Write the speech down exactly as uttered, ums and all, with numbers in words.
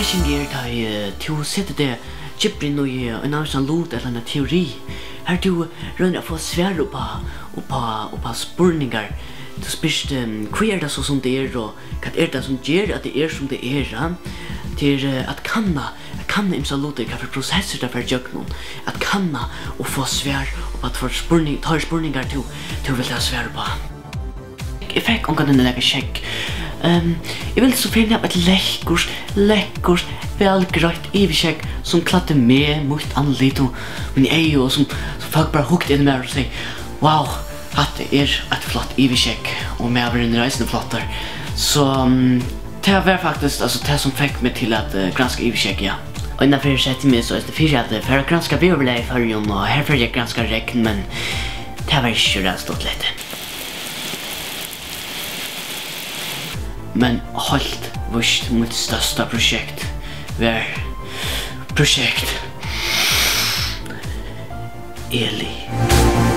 Sum er, tá, eh, tú setur teg djúpri inn í, eh, ein ávísan lut ella eina teori, har tú roynir at fáa svar upp á, upp á, upp á spurningar. Tú spyrst, ehm, hví er tað so, sum tað er, og hvat er tað, sum ger, at tað er, sum tað er, ha? Tað er, eh, at kanna, at kanna ymsar lutir, hvat fyri prosessir tað fer ígjøgnum, at kanna og fáa svar upp á tveir spurning-, teir spurningar, tú, tú vilt hava svar upp á. Eg fekk ongantíð nakað skegg. Ehm, eg vildi so fegin hava eitt lekkurt, lekkurt, væl greitt yvirskegg, sum klæddi meg, mítt andlit og míni eygu, og sum, sum fólk bara hugdu inn í mær og segði: "Wow, hatta er eitt flott yvirskegg, og maðurin er eisini flottur." So, ehm, tað var faktiskt, altso, tað, sum fekk meg til at, eh, granska yvirskegg, ja. Og einaferð setti eg meg so eisini fyri at, eh, fara at granska veðurlagið í Føroyum, og her fór eg at granska regn, men tað var ikki so ræðuligt stuttligt. Men heilt víst, mítt størsta prosjekt var prosjekt Eli.